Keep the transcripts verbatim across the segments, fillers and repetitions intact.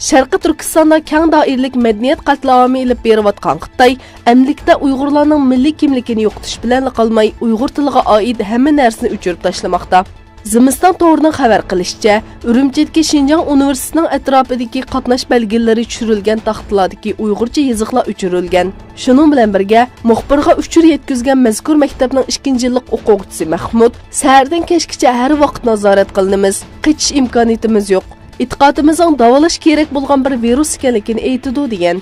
شەرقىي تۈركىستاندا كەڭ دائىرىلىك مەدەنىيەت قەتلىئامى ئېلىپ بېرىۋاتقان خىتاي، ئەمدىلىكتە ئۇيغۇرلارنىڭ مىللىي كىملىكىنى يوقىتىش بىلەنلا قالماي، ئۇيغۇر تىلىغا ئائىت ھەممە نەرسىنى ئۆچۈرۈپ تاشلىماقتا. زىمىستان تورىنىڭ خەۋەر قىلىشىچە، ئۈرۈمچىدىكى شىنجاڭ ئۇنىۋېرسىتېتىنىڭ ئەتراپىدىكى قاتناش بەلگىلىرى چۈشۈرۈلگەن تاختىلاردىكى ئۇيغۇرچە يېزىقلار ئۆچۈرۈلگەن. شۇنىڭ بىلەن بىرگە، مۇخبىرغا ئۇچۇر يەتكۈزگەن مەزكۇر مەكتەپنىڭ ئىككىنچى يىللىق ئوقۇغۇچىسى مەخمۇت، سەھەردىن كەچكىچە ھەر ۋاقىت نازارەت قىلىنىمىز. قېچىش ئىمكانىيىتىمىز يوق. ئېتىقادىمىزنىڭ داۋالاش كېرەك بولغان بىر ۋىرۇس ئىكەنلىكىنى ئېيتىدۇ، دېگەن.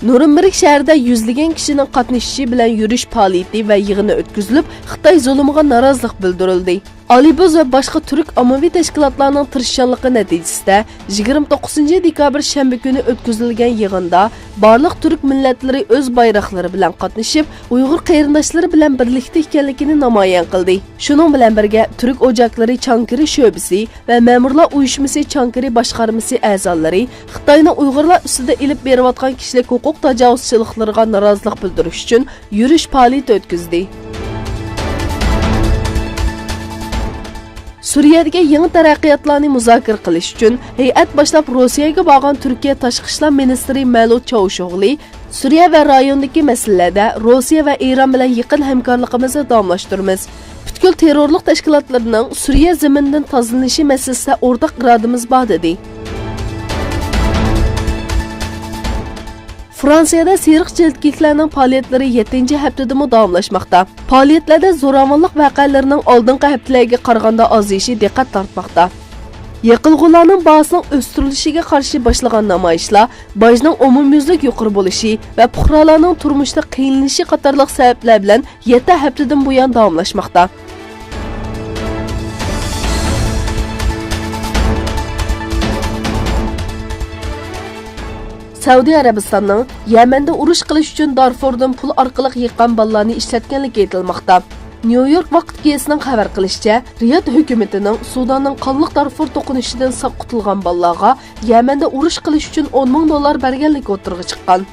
نورېمبېرگ شەھىرىدە يۈزلىگەن كىشىنىڭ قاتنىشىشى بىلەن يۈرۈش پائالىيىتى ۋە يىغىنى ئۆتكۈزۈلۈپ، خىتاي زۇلۇمىغا نارازىلىق بىلدۈرۈلدى. ئالىبوز ۋە باشقا تۈرك ئاممىۋى تەشكىلاتلارنىڭ تىرىشچانلىقى نەتىجىسىدە، يىگىرمە توققۇزىنچى دېكابىر شەنبە كۈنى ئۆتكۈزۈلگەن يىغىندا بارلىق تۈرك مىللەتلىرى ئۆز بايراقلىرى بىلەن قاتنىشىپ، ئۇيغۇر قېرىنداشلىرى بىلەن بىرلىكتە ئىكەنلىكىنى نامايان قىلدى. شۇنىڭ بىلەن بىرگە، تۈرك ئوچاكلىرى چانكىرى شۆبىسى ۋە مەمۇرلار ئۇيۇشمىسى چانكىرى باشقارمىسى ئەزالىرى خىتاينىڭ ئۇيغۇرلار ئۈستىدە ئېلىپ بېرىۋاتقان كىشىلىك ھوقۇق تاجاۋۇزچىلىقلىرىغا نارازىلىق بىلدۈرۈش ئۈچۈن يۈرۈش پائالىيىتى ئۆتكۈزدى. سۈرىيەدىكى يېڭى تەرەققىياتلارنى مۇزاكىرە قىلىش ئۈچۈن ھەيئەت باشلاپ روسىيەگە بارغان تۈركىيە تاشقى ئىشلار مىنىستىرى مەۋلۇت چاۋۇشئوغلى، سۈرىيە ۋە رايوندىكى مەسىلىلەردە روسىيە ۋە ئىران بىلەن يېقىن ھەمكارلىقىمىزنى داۋاملاشتۇرىمىز. پۈتكۈل تېررورلۇق تەشكىلاتلىرىنىڭ سۈرىيە زېمىنىدىن تازىلىنىشى مەسىلىسىدە ئورتاق ئىرادىمىز بار، دېدى. فرانسىيەدە سېرىق جىلىت كېيىكلەرنىڭ پائالىيەتلىرى يەتتىنچى ھەپتىدىمۇ داۋاملاشماقتا. پائالىيەتلەردە زوراۋانلىق ۋەقەلىرىنىڭ ئالدىنقى ھەپتىلەرگە قارىغاندا ئازىيىشى دىققەت تارتماقتا. يېقىلغۇلارنىڭ باھاسىنىڭ ئۆستۈرۈلۈشىگە قارشى باشلىغان نامايىشلار باجنىڭ ئومۇميۈزلۈك يۇقىرى بولۇشى ۋە پۇقرالارنىڭ تۇرمۇشتا قىينىلىشى قاتارلىق سەۋەبلەر بىلەن يەتتە ھەپتىدىن بۇيان داۋاملاشماقتا. سەئۇدى ئەرەبىستاننىڭ يەمەندە ئۇرۇش قىلىش ئۈچۈن دارفۇردىن پۇل ئارقىلىق يىغقان بالىلارنى ئىشلەتكەنلىكى ئېيتىلماقتا. نيۇ يورك ۋاقىت گېزىتىنىڭ خەۋەر قىلىشىچە، رىياد ھۆكۈمىتىنىڭ سۇداننىڭ قانلىق دارفۇر توقۇنۇشىدىن ساق قۇتۇلغان بالىلارغا يەمەندە ئۇرۇش قىلىش ئۈچۈن ئون مىڭ دوللار بەرگەنلىكى ئوتتۇرىغا چىققان.